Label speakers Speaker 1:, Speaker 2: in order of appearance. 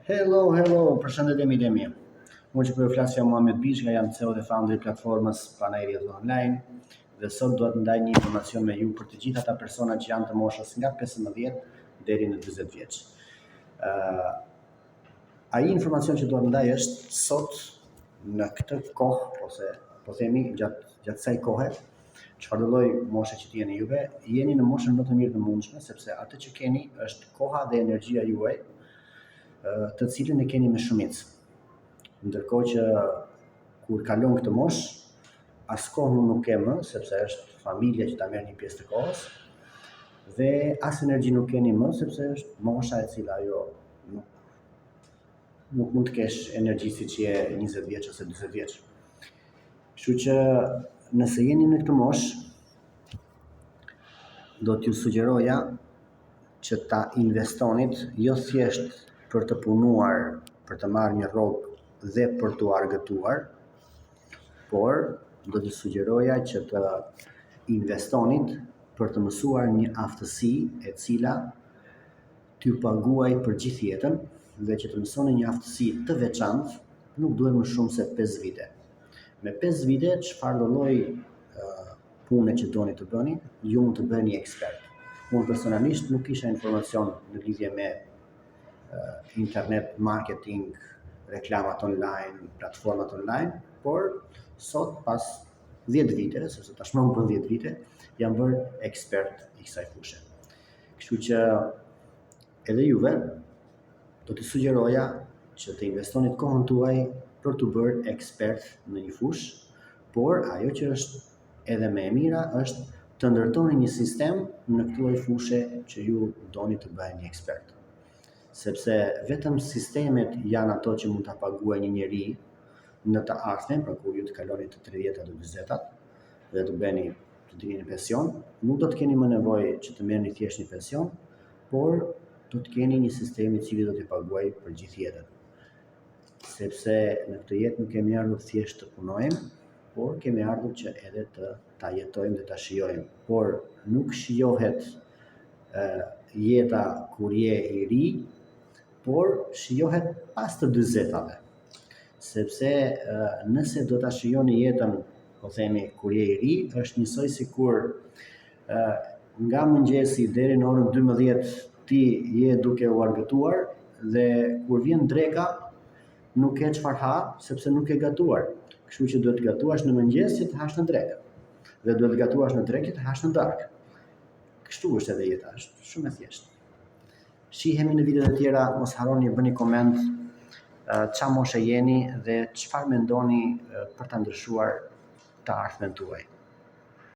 Speaker 1: Hello, hello, përshëndetje miqtë e mi. Unë që po ju flas jam Muhamet Bishka, jam CEO dhe founder i platformës Panairi Online dhe sot dua të ndaj një informacion me ju për të gjithë ata persona që janë të moshës nga 15 deri në 40 vjeç. Uh, ai informacion që dua të ndaj është sot në këtë kohë ose po themi gjatë gjatë kësaj kohe, çfarëdo lloj moshe që të jeni juve, jeni në moshën më të mirë të mundshme sepse atë që keni është koha dhe energjia juaj të cilën e keni me shumicë. Ndërkohë që kur kalon këtë moshë, as kohën nuk ke më, sepse është familja që ta merr një pjesë të kohës, dhe as energji nuk keni më, sepse është mosha e cila ajo nuk nuk mund të kesh energji siç je 20 vjeç ose 40 vjeç. Kështu që nëse jeni në këtë moshë, do t'ju sugjeroja që ta investonit jo thjesht për të punuar, për të marrë një rrogë dhe për t'u argëtuar, por do t'ju sugjeroja që të investonit për të mësuar një aftësi e cila t'ju paguajë për gjithë jetën dhe që të mësoni një aftësi të veçantë nuk duhet më shumë se 5 vite. Me 5 vite çfarëdo lloj pune që doni të bëni, ju mund të bëheni ekspert. Unë personalisht nuk kisha informacion në lidhje me internet marketing, reklamat online, platformat online, por sot pas 10 viteve, sepse tashmë u bën 10 vite, jam bërë ekspert i kësaj fushe. Kështu që edhe juve do t'ju sugjeroja që të investonit kohën tuaj për t'u bërë ekspert në një fushë, por ajo që është edhe më e mira është të ndërtoni një sistem në këtë lloj fushe që ju doni të bëheni ekspert. Sepse vetëm sistemet janë ato që mund ta paguajë një njeri në të ardhmen, pra kur ju të kaloni të 30-at dhe 40-at dhe të bëheni të dilni në pension, nuk do të keni më nevojë që të merrni thjesht një pension, por do të keni një sistem i cili do t'ju paguajë për gjithë jetën. Sepse në këtë jetë nuk kemi ardhur thjesht të punojmë, por kemi ardhur që edhe të ta jetojmë dhe ta shijojmë. Por nuk shijohet jeta kur je i ri, por shijohet pas të dyzetave. Sepse nëse do ta shijoni jetën, po themi kur je i ri, është njësoj sikur nga mëngjesi deri në orën 12 ti je duke u argëtuar dhe kur vjen dreka nuk ke çfarë ha sepse nuk ke gatuar. Kështu që duhet të gatuash në mëngjes që të hash në drekë dhe duhet të gatuash në drekë që të hash në darkë. Kështu është edhe jeta, është shumë e thjeshtë. Shihemi në videot e tjera, mos harroni bëni koment ça moshe jeni dhe çfarë mendoni për ta ndryshuar të ardhmen tuaj.